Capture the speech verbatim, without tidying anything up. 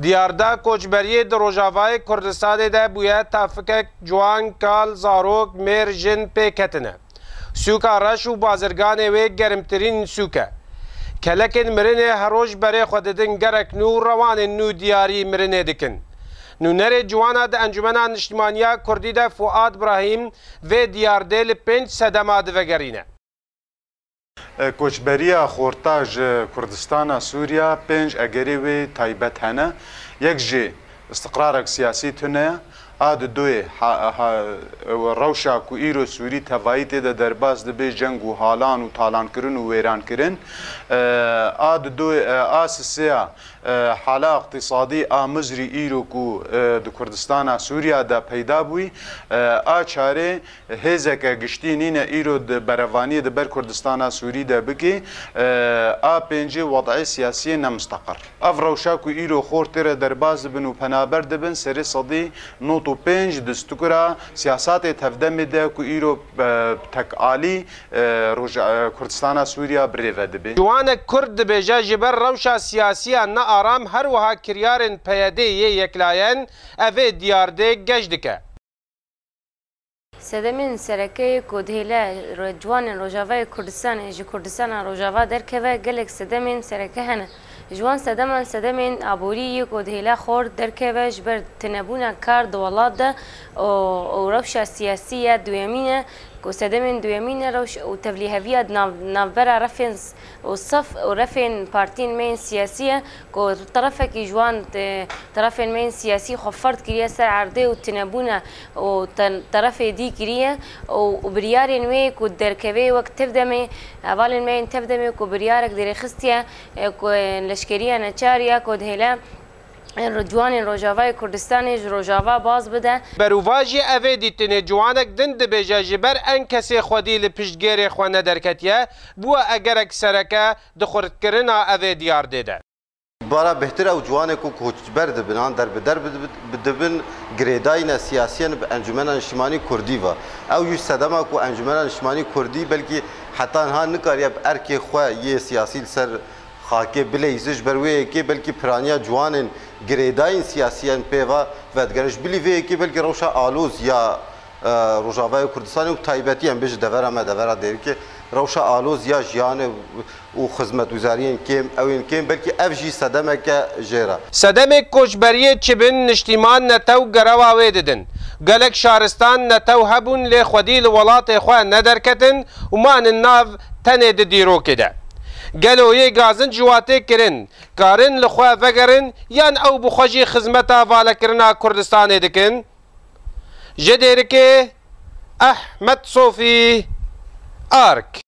Diyarda koçberiyê di Rojavayê Kurdistanê de bûye tafikek ciwan, kal, zarok, mêr, jin pê ketine. Sûka reş û bazirganê wê germtirîn sûk e. Kelekên mirinê her roj berê xwe didin gerek nû, rewanên nû diyarî mirinê dikin. Nûnerê ciwana di Encûmena Niştimaniya Kurdî de Fuad Brahîm vê diyardê li pênc sedema divegerîne. Koçberiya xorta ji Kurdistana Sûriya pênc egerê wê taybet hene. Yek jî istiqrarek siyasî tune ye. A di doyê ha, ha, rewşa ku îro Sûrî tevayî tê de derbas dibe ceng û halan û talankirin û wêrankirin. E, a di doyê, e, a sisêya, e, hala iqtîsadî a mizrî îro ku, e, di Kurdistana Sûriya de peyda bûyî, e, a çarê hêzeke giştî nîne îro di berevaniyê di ber Kurdistana Sûrî de bikî, e, a pêncî wed'ê siyasiyê ne misteqir. Ev rewşa ku îro xort tê re derbas dibin û penaber dibin, serê sedî nod û pênc di stikura siyasatê tevdemê de ku îro, e, tekalî, e, roja, e, Kurdistana Sûriya bi rê ve dibe. Ciwanek Kurd dibêje ji ber rewşa siyasiya nearam her wiha kiryarên P Y D'ê yê yeklayên evê diyardê geş dike. Sedemên sereke yê ku dihêle ciwanên Rojavayê Kurdistanê ji Kurdistana Rojava derkeve, gelek sedemên sereke hene. Ji wan sedeman sedemên aborî yê ku dihêle xort derkeve ji ber tinebûna kar di welat de û, û rewşa siyasî ya duyemîn e ku sedemên duyemîn e rewş û tevlîheviya di nav, navbera refên û sef û refên partiyên me yên siyasî ye ku terefekî ji wan, e, terefên me yên siyasî xwe ferd kiriye ser erdê û tinebûne û te-, terefê dî kiriye û, û biryarên wê ku derkevê wek tevdemê, hevalên me yên tevdemê ku biryarek derêxistiye, e, ku leşkeriya neçar ya ku dihêle ciwanên Rojavayê Kurdistanê ji Rojava baz bide. Berovajî evê dîtinê ciwanek din dibêje ji ber enkesê xwedî li piştgêrê xwe nederketiye, bûye egerek sereke di xurtkirina evê diyardê de. Bara bêhtir ew ciwanê ku koçber dibin an derbider dibin girêdayî ne siyasiyên bi Encûmena Niştimanî Kurdî ve. Ew jî sedema ku Encûmena Niştimanî Kurdî belkî heta niha nikariye bi erkê xwe yê siyasî li ser xakê bileyîze ji ber wê yekê belkî piraniya ciwanên girêdayîn siyasiyên pê ve vedigerin. Ji bilî vê yekê belkî rewşa aloz ya, e, Rojavayê Kurdistanê û bi taybetî em bêjin devera me, devera Dêrikê, rewşa aloz ya jiyanê û xizmetguzariyên kêm, ew ên kêm, belkî ev jî sedemeke jê re. Sedemê koçberiyê çi bin, niştîman netew gerewa wê didin. Gelek şaristan netew hebûn lê xwedî li welatê xwe nederketin û manin nav tenê di dîrokê de. Gelo yê gazin ji wa tê kirin, karin li xwe vegerin yan ew bi xwe jî xizmeta valekirina Kurdistanê dikin? Ji Dêrikê, Ehmed Sofî, Ark.